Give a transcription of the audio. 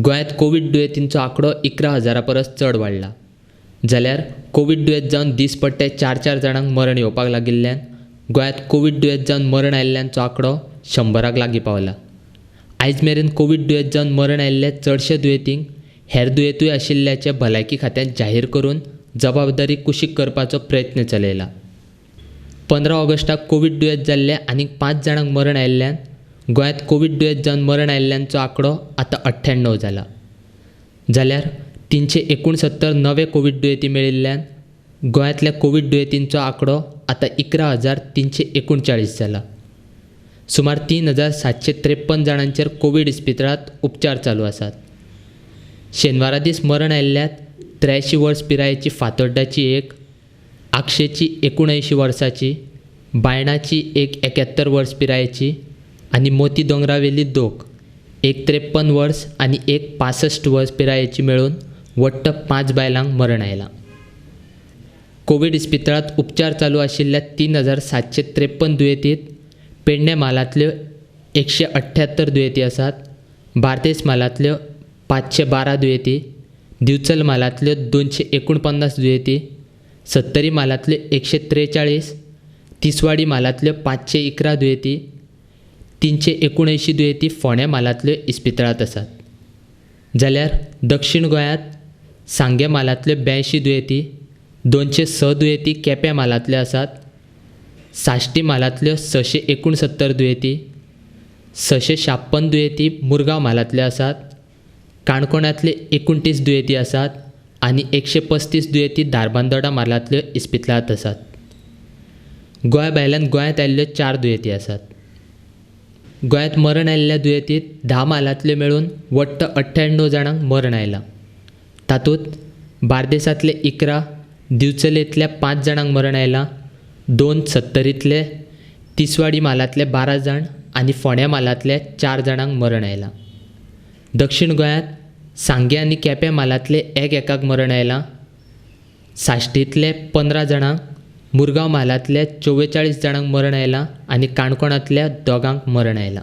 गोंयांत कोवीड दुयेंतींचो आंकडो 11 हजारा परस चड वाडला. जाल्यार कोवीड दुयेंत जावन दीसपट्टे चार चार जाणांक मरण येवपाक लागिल्ल्यान गोंयांत कोवीड दुयेंत जावन मरण आयिल्ल्यांचो आंकडो 100 लागीं पावला. आयज मेरेन कोवीड दुयेंत जावन मरण आयिल्ले चडशे दुयेंतींक हेर दुयेंतूय आशिल्ल्याचें भलायकी खात्यान जाहीर करून जबाबदारी कुशीक करपाचो प्रयत्न चलयला. 15 ऑगस्टाक कोवीड दुयेंत जाल्ले आनीक 5 जाणांक मरण आयिल्ल्यान गोंयांत कोवीड दुयेंत जावन मरण आयिल्ल्यांचो आंकडो आतां 98 जाला. जाल्यार 369 नवे कोवीड दुयेंती मेळिल्ल्यान गोंयांतल्या कोवीड दुयेंतींचो आंकडो आतां 11,339 जाला. सुमार 3,753 जाणांचेर कोवीड इस्पितळांत उपचार चालू आसात. शेनवारा दीस मरण आयिल्ल्यात 83 वर्स पिरायेची फातोड्डाची एक, आगशेची 79 वर्साची, बायणाची एक 71 वर्स पिरायेची आनी मोती दोंगरावेली दोग, एक 53 वर्स आनी एक 65 वर्स पिरायेची मेळून वट्ट 5 बायलांक मरण आयलां. कोवीड इस्पितळांत उपचार चालू आशिल्ल्या 3,753 दुयेंतींत पेडणे म्हालांतल्यो 178 दुयेंती आसात, बार्देस म्हालांतल्यो 512 दुयेंती, दिवचल म्हालांतल्यो 249 दुयेंती, सत्तरी म्हालांतल्यो 143, तिसवाडी म्हालांतल्यो 511 दुयेंती, 379 दुयेंती फोंडें म्हालांतल्यो इस्पितळांत आसात. जाल्यार दक्षीण गोंयांत सांगें म्हालांतल्यो 82 दुयेंती, 206 दुयेंती केपें म्हालांतल्यो आसात, साश्टी म्हालांतल्यो 669 दुयेंती, 656 दुयेंती मुरगांव म्हालांतल्यो आसात, काणकोणांतले 29 दुयेंती आसात आनी 135 दुयेंती धारबांदोडा म्हालांतल्यो इस्पितळांत आसात. गोंया भायल्यान गोंयांत आयिल्ल्यो 4 दुयेंती आसात. गोंयांत मरण आयिल्ल्या दुयेंतींत 10 म्हालांतल्यो मेळून वट्ट 98 जाणांक मरण आयलां. तातूंत बार्देसांतले 11, दिवचलेंतल्या 5 जाणांक मरण आयलां, 2 सत्तरींतले, तिसवाडी म्हालांतले 12 जाण आनी फोंड्या म्हालांतले 4 जाणांक मरण आयलां. दक्षीण गोंयांत सांगें आनी केपें म्हालांतले एक एकाक मरण आयलां, साश्टींतले 15 जाणांक, मुरगांव म्हालांतले 44 जाणांक मरण आयलां आनी काणकोणांतल्या 2 मरण आयलां.